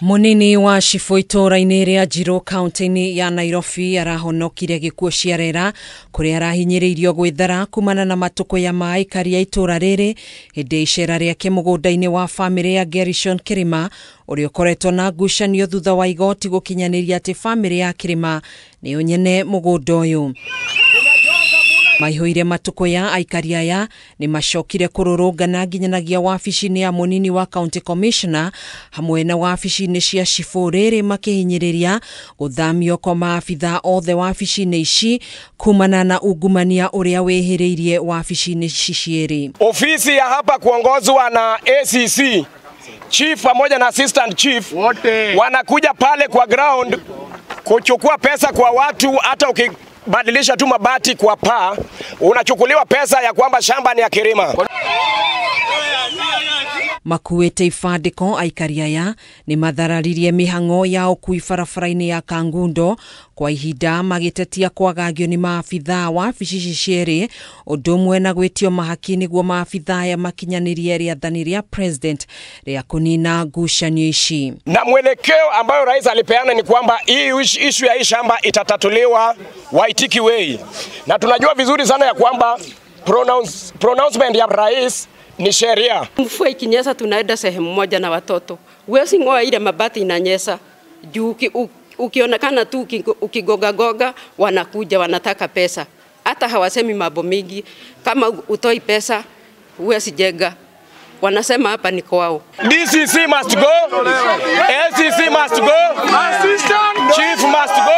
Munini wa cibũ itũũra-inĩ rĩa Njirũ kaunti-inĩ ya Nairobi arahonokire gĩkuũ ciarera kũrĩa arahinyĩrĩirio gwĩthara kumana na matũkũya ma aikari a itũũra rĩrĩ hĩndĩ ya icera rĩake mũgũnda-inĩ wa bamĩrĩ ya Gerishon Kirima ũrĩa ũkoretwo na ngucanio thutha wa igoti gũkinyanĩria atĩ bamĩrĩ ya Kirima nĩyo nyene mũgũnda ũyũ. Maihũire matũkũya aikari aya nĩ macokire kũrũrũngana nginyanagia wabici-inĩ ya mũnini wa county commissioner hamwe na wabici-inĩ cia cibũ rĩrĩ makĩhinyĩrĩria gũthamio kwa maabitha othe wabici-inĩ ici kumana na ungumania ũrĩa wĩhĩrĩirie wabici-inĩ ici cierĩ. Ofisi ya hapa kuongozwa na ACC chief pamoja na assistant chief wote wanakuja pale kwa ground kuchukua pesa kwa watu. Hata ukibadilisha tu mabati kwa paa unachukuliwa pesa ya kwamba shamba ni ya Kirima. Makuĩte ibandĩko aikari aya nĩ mathararirie mĩhang'o ya ũkui barabara-inĩ ya Kangundo kwa ihinda magĩtetia kwagagio nĩ maabithaa wabici ici cierĩ ũndũ ũmwe na gwĩtio mahaki nĩguo maabithaa aya makinyanĩrie rĩathani rĩa president rĩa kũnina ngucanio ici. Na mwelekeo ambayo rais alipeana ni kwamba hii issue ya hii shamba itatatuliwa Waitiki Way, na tunajua vizuri sana ya kwamba pronouncement ya rais ni sheria. Mvua ikinyesha tunaenda sehemu moja na watoto. Huwezi ng'oa ile mabati inanyesha. Juu ukionekana tu ukigoga goga wanakuja wanataka pesa. Hata hawasemi mambo mingi. Kama utoi pesa huwezi jenga. Wanasema hapa ni kwao. DCC must go. ACC must go. Assistant Chief must go.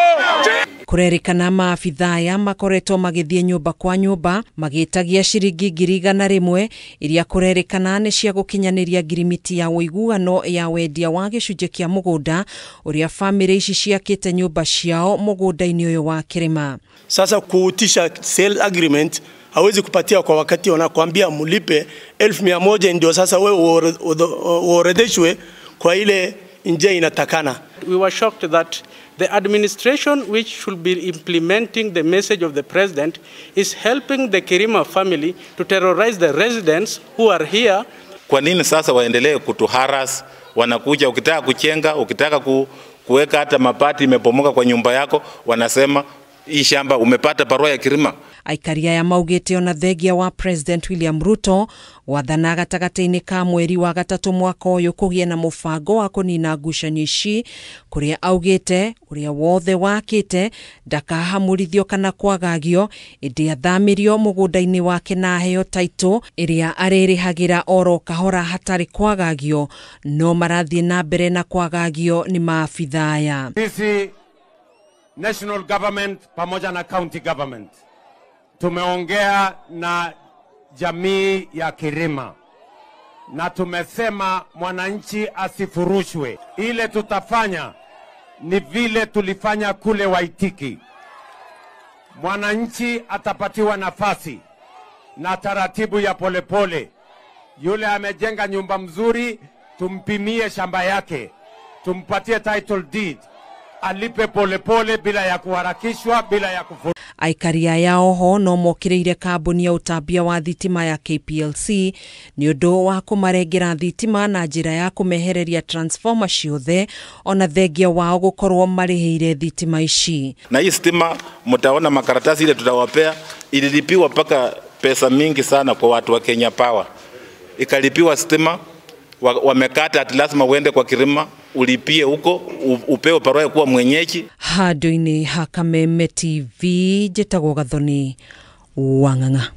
Kũrerĩkana maabithaa aya makoretwo magĩthiĩ nyũmba kwa nyũmba magĩtagia ciringi 100,000 iria kũrerĩkana nĩ cia gũkinyanĩria ngirimiti ya ũiguano ya wendia wa gĩcunjĩ kĩa mũgũnda ũrĩa bamĩrĩ ici ciakĩte nyũmba ciao mũgũnda-inĩ ũyũ wa Kirima. Sasa kuutisha sale agreement hawezi kupatia kwa wakati, wanakuambia mulipe 1,100 ndio sasa wewe uorodheshwe kwa ile njia inatakana. We were shocked that the administration, which should be implementing the message of the president, is helping the Kirima family to terrorize the residents who are here. Kwa nini sasa waendelee kutuharas? Wanakuja ukitaka kuchenga, ukitaka kuweka hata mabati imepomoka kwa nyumba yako, wanasema hii shamba umepata barua ya Kirima. Aikari aya maugĩte ona thengia wa President William Ruto wathana gatagatĩ-inĩ ka mweri wa gatatũ mwaka ũyũ kũgĩe na mũbango wa kũnina ngucanio ici kũrĩa augĩte ũrĩa wothe wakĩte ndakahamũrithio kana kwagagio ĩndĩ athamĩrio mũgũnda-inĩ wake na aheo taitũ ĩrĩa arĩrĩhagĩra oro kahora hatarĩ kwagagio, no marathiĩ na mbere na kwagagio nĩ maabithaa aya. Sisi national government pamoja na county government tumeongea na jamii ya Kirima na tumesema mwananchi asifurushwe. Ile tutafanya ni vile tulifanya kule Waitiki. Mwananchi atapatiwa nafasi na taratibu ya polepole. Yule amejenga nyumba mzuri tumpimie shamba yake, tumpatie title deed, alipe polepole bila ya kuharakishwa, bila ya kufurushwa. Aikari aya oho no mokĩrĩire kambuni ya ũtambia wa thitima ya KPLC nĩ ũndũ wa kũmarengera thitima na njĩra ya kũmehereria transformer ciothe ona thengia wao gũkorwo marĩhĩire thitima ici. Na hii stima mtaona makaratasi ile tutawapea ililipiwa paka pesa mingi sana kwa watu wa Kenya Power. Ikalipiwa stima, wamekata ati lazima uende kwa Kirima ulipie huko upewe barua kuwa mwenyeji. Handũ-inĩ ha Kameme TV njĩtagwo Gathoni Wang'ang'a.